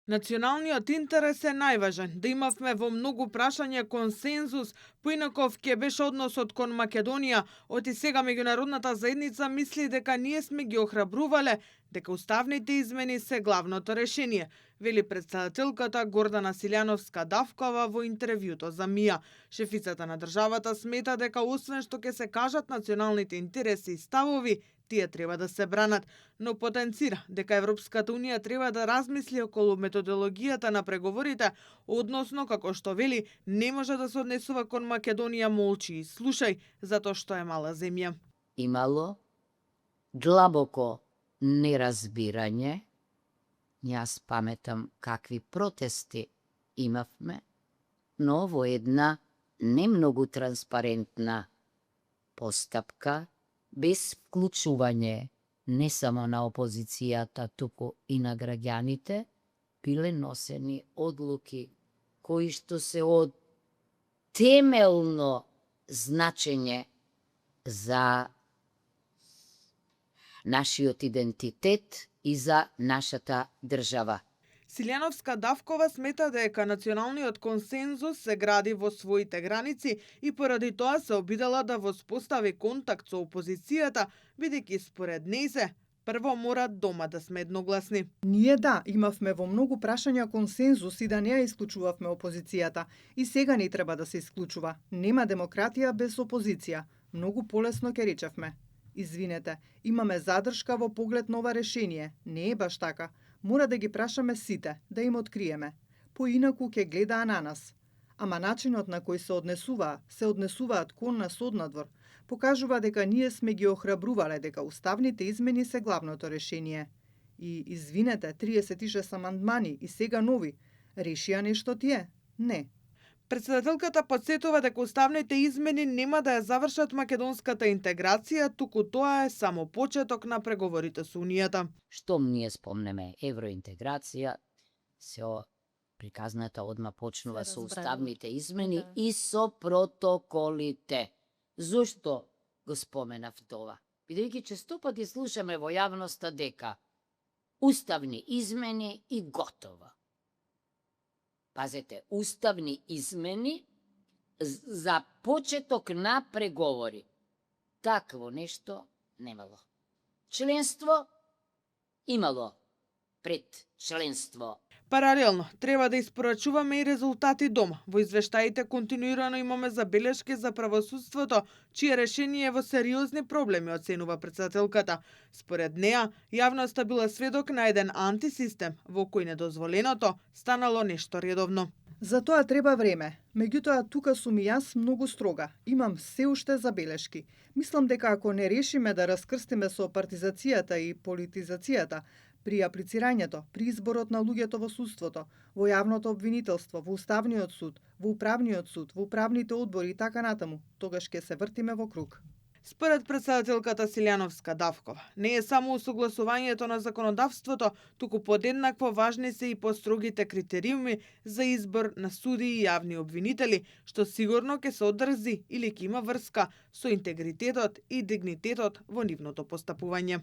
Националниот интерес е најважен. Да имавме во многу прашања консензус, поинаков ќе беше односот кон Македонија. Оти сега меѓународната заедница мисли дека ние сме ги охрабрувале дека уставните измени се главното решение, вели претседателката Гордана Силјановска-Давкова во интервјуто за МИА. Шефицата на државата смета дека освен што ќе се кажат националните интереси и ставови, тие треба да се бранат, но потенцира дека Европската Унија треба да размисли околу методологијата на преговорите, односно, како што вели, не може да се однесува кон Македонија молчи и слушај, затоа што е мала земја. Имало длабоко неразбирање, јас паметам какви протести имавме, но во една не многу транспарентна постапка, без вклучување не само на опозицијата, туку и на граѓаните, биле носени одлуки кои што се од темелно значење за нашиот идентитет и за нашата држава. Силјановска-Давкова смета дека националниот консензус се гради во своите граници и поради тоа се обидела да воспостави контакт со опозицијата, бидејќи според нејзе прво мора дома да сме едногласни. Ние имавме во многу прашања консензус и да не ја исклучувавме опозицијата. И сега не треба да се исклучува. Нема демократија без опозиција. Многу полесно ќе речевме. Извинете, имаме задршка во поглед на ова решение. Не е баш така. Мора да ги прашаме сите, да им откриеме. Поинаку ќе гледаа на нас. Ама начинот на кој се однесуваат кон нас однадвор, покажува дека ние сме ги охрабрувале дека уставните измени се главното решение. И, извинете, 36 амандмани и сега нови. Решија нешто тие? Не. Претседателката подсетува дека уставните измени нема да ја завршат македонската интеграција, туку тоа е само почеток на преговорите со Унијата. Штом ние спомнеме евроинтеграција, се приказната одма почнува со уставните измени и со протоколите. Зошто го споменав тоа? Бидејќи често пати слушаме во јавноста дека уставни измени и готово. Пазете, уставни измени за почеток на преговори. Такво нешто немало. Членство имало пред членство. Паралелно, треба да испорачуваме и резултати дома. Во извештаите континуирано имаме забелешки за правосудството, чие решение е во сериозни проблеми, оценува претседателката. Според неа, јавноста била сведок на еден антисистем, во кој недозволеното станало нешто редовно. За тоа треба време. Меѓутоа, тука сум и јас многу строга. Имам се уште забелешки. Мислам дека ако не решиме да раскрстиме со партизацијата и политизацијата, при аплицирањето, при изборот на луѓето во судството, во јавното обвинителство, во Уставниот суд, во Управниот суд, во управните одбори и така натаму, тогаш ќе се вртиме во круг. Според претседателката Силјановска-Давкова, не е само усогласувањето на законодавството, туку подеднакво важни се и построгите критериуми за избор на суди и јавни обвинители, што сигурно ќе се одрзи или ќе има врска со интегритетот и дигнитетот во нивното постапување.